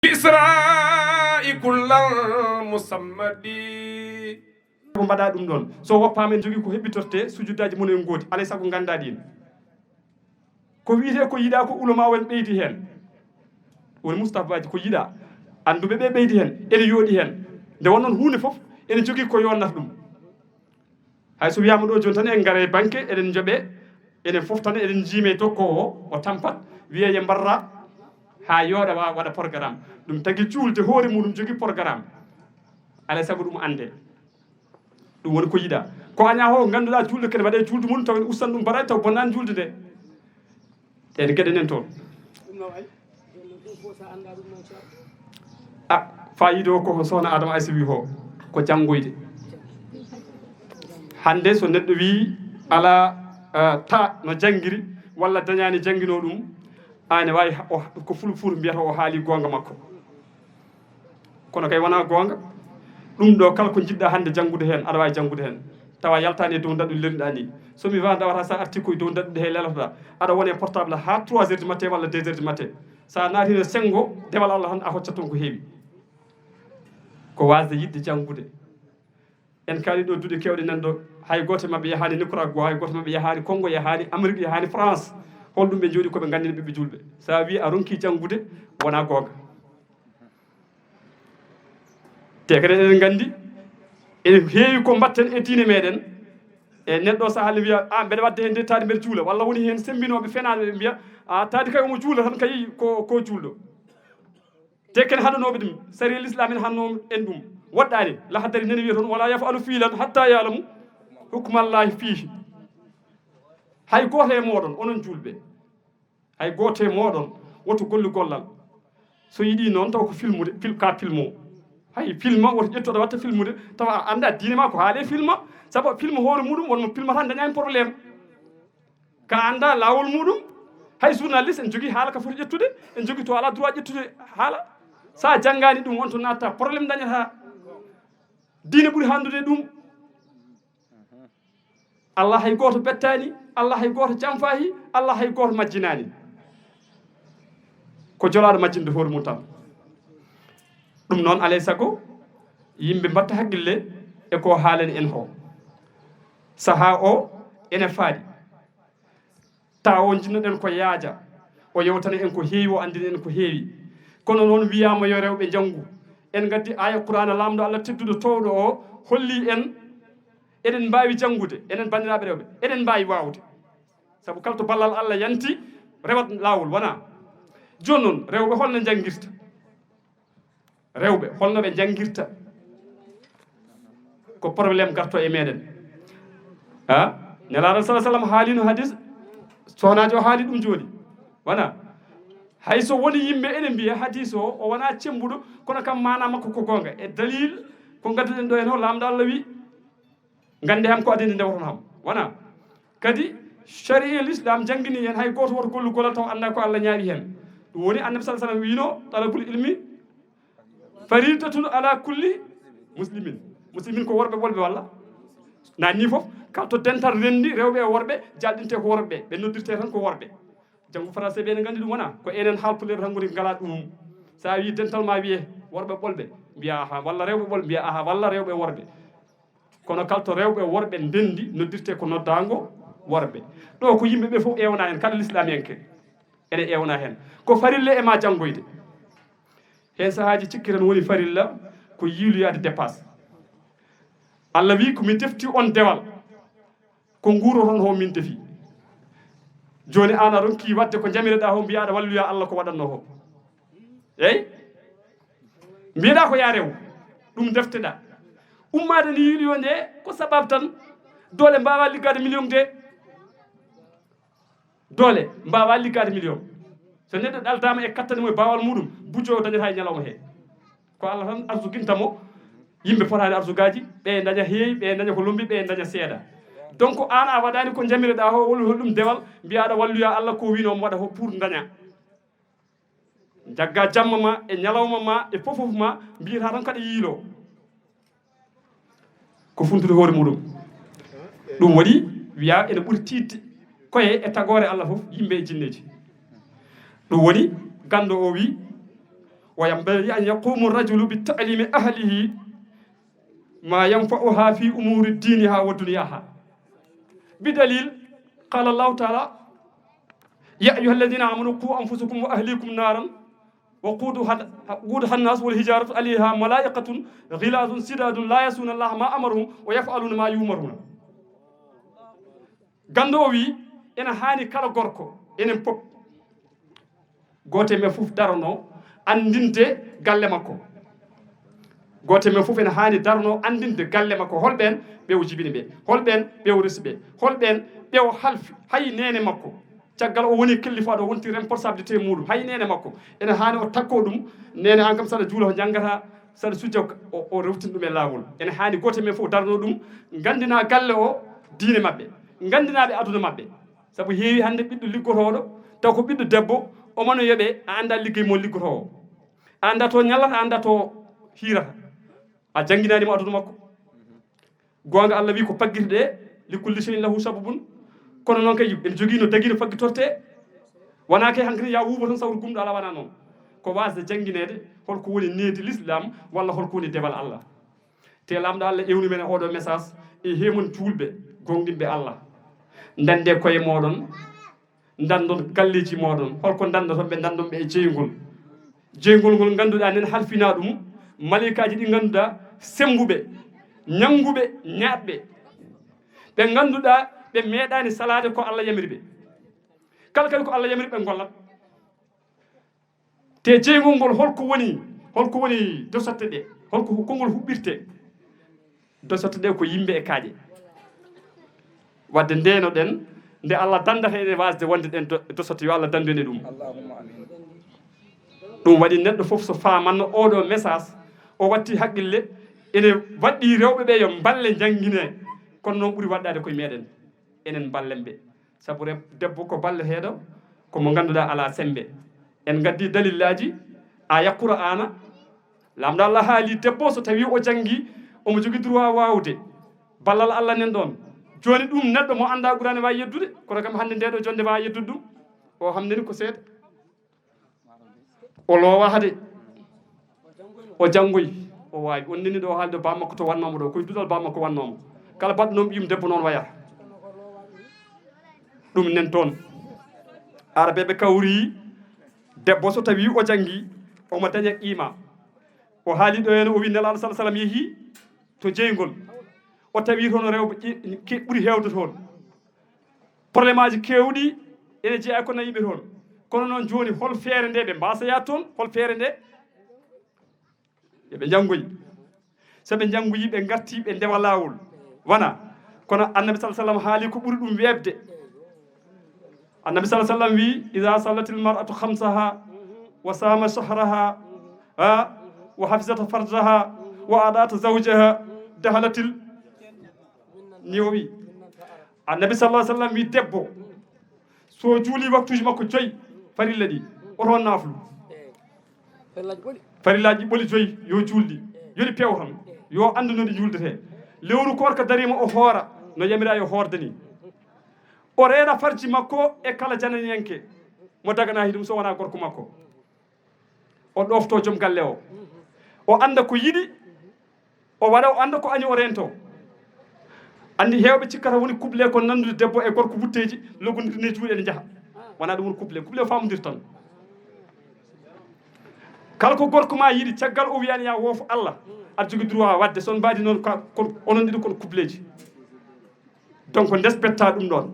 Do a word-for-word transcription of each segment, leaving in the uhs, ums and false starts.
Isra'i kullal musammadi. Ko mbaɗa ɗum ɗon, so woppaama en jogii ko heɓɓitorte sujuddaaji mum en ngoodi, alay sago nganndaa ɗiin. Ko wiyetee ko yiɗaa ko ulama en ɓeydi heen, woni mustahbaaji ko yiɗaa, annduɓe ɓe ɓeydi heen, ene yooɗi heen. Nde won noon huunde fof ene jogii ko yonnata ɗum. Hay so wiyaama ɗo jooni tan en ngare banque, eɗen njoɓe, enen fof tan eɗen njiime tokko o, o tampat, wiye ye mbarra haa yooɗa wa-, waɗa programme. Ɗum tagi juulde hoore muɗum jogii programme. Alay sago ɗum annde. Ɗum woni ko yiɗa. Ko aña o ngannduɗaa juulde kene waɗe juulde mum, taw en ustan ɗum baray, taw bonnaani juulde nde. Ɗen geɗe nen toon. A, fayida o ko sohna Adama Aysa wi ho, ko janngoyde. Hannde so neɗɗo wi ala, eh, ta no janngiri, walla dañaani janngino ɗum, ane wawi ha-, o, ko ful-, ful mbiyata o haali goonga makko. Kono kay wona goonga. Ɗum ɗo kala ko jiɗɗa hannde janngude heen, aɗa wawi janngude heen. Tawa yaltaani e dow daɗɗu lelnuɗa ni. So mi wa ndawata sa arti koye dow daɗɗu he lelatoɗa, aɗa wona e portable ha trois heures du matin walla deux heures du matin. Sa naati no senngo, dewal Allah tan a hoccat toon ko heewi. Ko wasde yiɗde janngude. En kaali ɗo duɗe kewɗe nan ɗo, hay gooto maɓɓe yahaani Nicaragua, hay gooto maɓɓe yahaani Congo, yahaani Amérique, yahaani France. Holɗum ɓe jooɗi ko ɓe nganndini ɓiɓɓe julɓe. Sa wi a ronki janngude, wona goonga. Te kadi eɗen nganndi, ene heewi ko mbatten e diine meɗen. E neɗɗo sahaa ne wiya, "A, mbeɗa waɗde heen de taade mbeɗa juula." Walla woni heen semmbinooɓe fenaaɓe ɓe mbiya, "A, taade kay omo juula tan kay ko, ko juulɗo." Te ken haɗanooɓe ɗum, sariya l'islam en hannoo en ɗum. Woɗɗaani, lahadari nani wiya toon, "Wala yafalu fiilan hatta yaalamu hukmallahi fiihi." Hay gooto e mooɗon, onon juulɓe, hay gooto e mooɗon woto gollu gollal. So yiɗi noon taw ko filmude, fil-, ka filmo. Hay filma woto ƴettu aɗa watta filmude, tawa a anndaa diine ma ko haale filma. Sabu filma hoore muɗum, won mo filmata dañaani problème. Ka anndaa laawol muɗum, hay journaliste en jogii haala ka foti ƴettude, en jogii to alaa droit ƴettude haala. Sa janngaani ɗum, won to natta problème dañata. Diine ɓuri hanndude ɗum. Allah hay gooto bettaani, Allah hay gooto janfahi, Allah hay gooto majjinaani. Ko jolaaɗo majjinde hoore mum tan. Ɗum noon, alay sago, yimɓe mbatta hakkille e ko haalani en ho. Sahaa o ene faaɗi. Tawa o jinnoɗen ko yaaja, o yewtana en ko heewi, o anndina en ko heewi. Kono noon wiyaama yo rewɓe njanngu. En ngaddi aaya Qur'aana Laamɗo Allah tedduɗo toowɗo o holli en, eɗen mbaawi janngude, enen banndiraaɓe rewɓe, eɗen mbaawi waawde. Sabu kala to ballal Allah yanti, rewat laawol, wona? Jooni noon, rewɓe holno njanngirta? Rewɓe, holno ɓe njanngirta? Ko problème garto e meɗen. Ha? Nelaaɗo sallallahu alaihi wasallam haalino hadis, sohnaajo o haali ɗum jooni. Wona? Hay so woni yimɓe ene mbiya hadis o, o wona cembuɗo, kono kam maana makko ko goonga. E dalil ko ngadduɗen ɗo en o, Laamɗo Allah wi, "Nganndi ham ko adii nde ndewton ham." Wona? Kadi, shari'a l'islam janngini en hay gooto woto gollu gollal taw anndaa ko Allah ñaawi heen. Ɗum woni Annabi sallallahu alaihi wasallam wiino, "Talabul ilmi faridatun ala kulli muslimin." Muslimin ko worɓe ɓolɓe walla? Na ni fof, kala to dental renndi, rewɓe e worɓe, jaalɗinte ko worɓe, ɓe noddirte tan ko worɓe. Janngo français ɓe ne nganndi ɗum wona, ko enen haalpuleeɓe tan ngoni ngala ɗum. Sa wi dental ma wiye worɓe ɓolɓe, mbiya aha, walla rewɓe ɓolɓe, mbiya aha, walla rewɓe e worɓe. Kono kala to rewɓe e worɓe ndenndi, noddirte ko noddaango worɓe. Ɗo ko yimɓe ɓe fof ewna en, kala l'islamiyanke ene ewna heen. Ko farille e ma janngoyde. Heen sahaaji cikki tan woni farilla ko yiiloyaade dépasse. Allah wi ko mi defti on dewal, ko nguuroton ho min defi. Jooni aan a ronki waɗde ko njamireɗaa ho, mbiya aɗa walloya Allah ko waɗatnoo ho. Eey? Mbiyeɗaa ko yaa rew, ɗum defteɗaa. Ummaade ni yiiloyo nde ko sabab tan, doole mbaawa liggaade million de. Doole mbaawa liggaade million. So neɗɗo ɗaldaama e kattane mum e baawal muɗum, bujo o dañata e ñalawma he. Ko Allah tan arsuginta mo, yimɓe potaani arsugaaji, ɓe daña heewi, ɓe daña ko lombi, ɓe daña seeɗa. Donc aan a waɗaani ko njamireɗaa ho, walla holɗum dewal, mbiya aɗa walloya Allah ko wiino mo waɗa ho pour daña. Njagga jamma ma, e ñalawma ma, e fofof ma, mbiyata tan kaɗa yiilo. Ko funtude hoore muɗum. Ɗum waɗi wiya ene ɓuri tiiɗde koye e tagoore Allah fof, yimɓe e jinneeji. Ɗum woni ganndo o wi, وينبغي أن يقوم الرجل بتعليم أهله ما ينفعها في أمور دينها ودنياها. بدليل، قال الله تعالى: يا أيها الذين آمنوا قوا أنفسكم وأهليكم نارا وقودها، وقودها الناس والحجارة عليها ملائكة غلاظ شداد لا يعصون الله ما أمرهم ويفعلون ما يؤمرون. Ganndo o wi, ena haani kala gorko, enen pop, gooto e men fof darono anndinde galle makko. Gooto e men fof ene haani darono anndinde galle makko. Hol ɓeen ɓe o jibini ɓe? Hol ɓeen ɓe o resi ɓe? Hol ɓeen ɓe o halfi? Hay neene makko, caggal o woni kellifaaɗo, o wonti responsabilité muuɗum, hay neene makko, ene haani o takkoo ɗum. Neene, aan kam, saɗa juula ko njanngataa, saɗa sujja o, o rewtin ɗum e laawol. Ene haani gooto e men fof darnoo ɗum, nganndinaa galle o diine maɓɓe, nganndinaa ɓe aduna maɓɓe. Sabu heewi hannde ɓiɗɗo liggotooɗo, taw ko ɓiɗɗo debbo, omo no yoɓee, a anndaa liggey mo liggotoo o. A anndaa to ñallata, a anndaa to hiirata. A jannginaani mo aduna makko. Goonga, Allah wi ko paggirɗe ɗe, "لكل شيء له سبب." Kono noon kay, ene jogii no dagii no faggitortee. Wonaa kay hankadi ya wuubo tan sawru gumɗo, alaa, wonaa noon. Ko waasde janngineede hol ko woni needi Lislaam, walla hol ko woni dewal Allah. Te Laamɗo Allah ewni men e oɗo message, e hee mon juulɓe, gooŋɗinɓe Allah. Ndanndee koye mooɗon, ndanndon galleeji mooɗon. Hol ko ndanndon ɓe? Ndanndon ɓe e jeyngol. Jeyngol ngol ngannduɗaa nen halfinaa ɗum maleykaaji ɗi ngannduɗaa semmbuɓe, ñannguɓe, ñaaɗɓe. Ɓe ngannduɗaa ɓe meeɗaani salaade ko Allah yamiri ɓe. Kala kadi ko Allah yamiri ɓe ngollat. Te jeyngol ngol, hol ko woni, hol ko woni dosotte ɗe? Hol ko, ko ngol huɓɓirte? Dosotte ɗe ko yimɓe e kaaƴe. Wadde ndeenoɗen, nde Allah danndata ene waasde wonde ɗen do-, dosotte, yo Allah danndu en e ɗum. Allahumma amin. Ɗum waɗi neɗɗo fof so faamanno oɗo message, o watti haqqille, ene waɗɗi rewɓe ɓe yo mballe njanngine, kono noon ɓuri waɗɗaade koye meɗen, enen mballen ɓe. Sabu re-, debbo ko balleteeɗo, ko mo ngannduɗaa alaa semmbe. En ngaddi dalillaaji, aaya Qur'aana, Laamɗo Allah haali debbo so tawii o janngii, omo jogii droit waawde. Ballal Allah nan ɗoon. Jooni ɗum neɗɗo mo anndaa Qur'aana waawi yeddude, kono kam hannde ndee ɗoo jonnde waawa yeddude ɗum. O hamnani ko seeɗa. O loowa hade. O janngoyi. O waawi. On nani ɗo haalde baa makko to wannoo mo ɗo. Koye duɗal baa makko wannoo mo. Kala baɗɗo noon ɓiyum debbo noon wayata. Ɗum nen toon. Arabeeɓe kawri debbo so tawii o janngii, omo daña qiima. O haali ɗo heen, o wi Nelaaɗo sala sallam yehii to jeyngol. O tawi toon rewɓe ƴe-, ke-, ɓuri heewde toon. Probléme aji keewɗi ene jeyaa ko nayi ɓe toon. Kono noon jooni, hol feere nde ɓe mbaasa yaade toon? Hol feere nde? Yo ɓe njanngoyi. So ɓe njanngoyi, ɓe ngarti, ɓe ndewa laawol. Wona. Kono Annabi sala sallam haali ko ɓuri ɗum weeɓde. Annabi sala sallam wi, "Iza sallatil mar'atu khamsaha, wa sama shahraha, ha, wa hafizat farjaha, wa adata zawjaha, dakhalatil," ni o wi. Annabi sallallahu alaihi wasallam wi, debbo, so juuli waktuuji makko joyi, farilla ɗi, o toon naaflu. Farillaaji ɓoli joyi, yo juul ɗi. Yo ɗi peew tan. Yo anndu no ɗi juuldetee. Lewru koorka dariima, o hoora no yamiraa yo hoorde ni. O reena farji makko e kala jananiyanke mo daganaa e ɗum so wonaa gorko makko. O ɗooftoo joom galle o. O annda ko yiɗi, o waɗa, o annda ko añi, o reentoo. Anndi heewɓe cikkata woni couple ko nanndude debbo e gorko wutteeji, loggondirde ne juuɗe ne njaha. Wonaa ɗum woni couple. Couple faamondir tan. Kala ko gorko ma yiɗi, caggal o wiyani ya woofu Allah, aɗa jogii droit waɗde. So on mbaɗi noon, ka, kon, onon ɗiɗo kon couple ji. Donc, ndespetta ɗum ɗoon.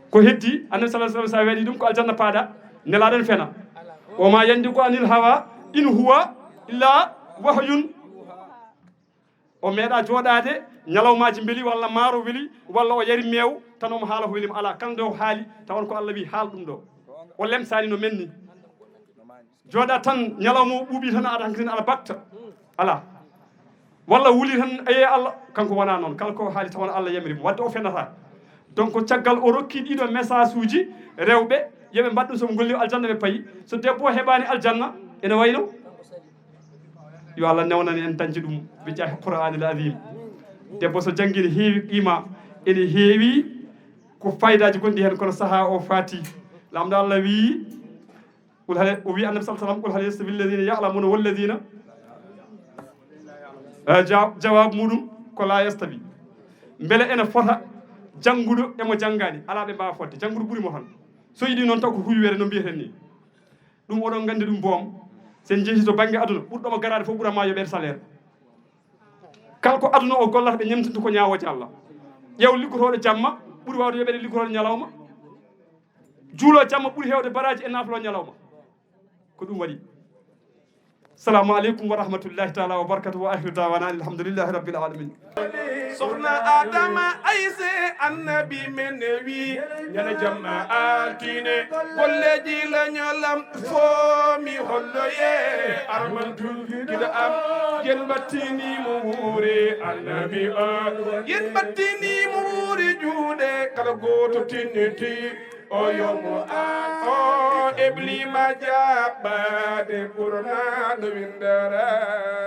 Ko heddi, Annabi sallallahu alaihi wasallam, sa weeɗi ɗum, ko aljanna paaɗa, nelaaɗo ne fena. "Wa ma yantiqu anil hawa, in huwa illa wahyun." O meeɗa jooɗaade, ñalawmaaji mbeli, walla maaro weli, walla o yari meew, tan omo haala ko weli mo. Alaa, kala nde o haali, tawan ko Allah wi haal ɗum ɗo. O lemsaani no men ni. Jooɗa tan, ñalawma o ɓuuɓi tan, aɗa hankadi aɗa bakta. Alaa. Walla wuli tan, "Aye Allah," kanko wonaa noon. Kala ko haali, tawa no Allah yamiri mo. Wadde o fenata. Donc, caggal o rokki ɗiɗo message uji rewɓe, yo ɓe mbaɗ ɗum, so ɓe ngolli aljanna, ɓe payi. So debbo o heɓaani aljanna, ene wayno, yo Allah newnani en dañde ɗum, bi jaahi Qur'aanil Aziim. Debbo so janngii, ne heewi qiima, ene heewi ko faydaaji gonɗi heen, kono sahaa o faati. Laamɗo Allah wii, Qul hal, o wi Annabi sallallahu alaihi wasallam, "Qul hal yastawi alladhina ya'lamuna walladhina." Eh, ja-, jawab muɗum ko la yastawi. Mbele ene fota jannguɗo e mo janngaani? Alaa ɓe mbaawa fodde. Jannguɗo ɓuri mo tan. So yiɗi noon taw ko huywere no mbiyeten ni. Ɗum oɗon nganndi ɗum boom. Sen njehi to bannge aduna, ɓurɗo mo garaade fof ɓura ma yoɓeede salaire. Kala ko aduna o gollata, ɓe ñemtinta ko ñaawooje Allah. Ƴeew liggotooɗo jamma ɓuri waawde yoɓeede liggotooɗo ñalawma. Juuloo jamma ɓuri heewde baraaji e naafloo ñalawma. Ko ɗum waɗi. Salamu aleykum wa rahmatullahi taala wa barakatuh. Wa akhiru dawana alhamdulillahi rabbil alamin. Soxna Adama Ayse, annabi men wi, ñande jamma altine, golleji lañolam foomi holloye, armantu gida am, yen battini mo wuuri, annabi o, yen battini mo wuuri juuɗe, kala gooto tinniti, o yomo a, o eblima jaɓɓade ɓurnaɗo windere.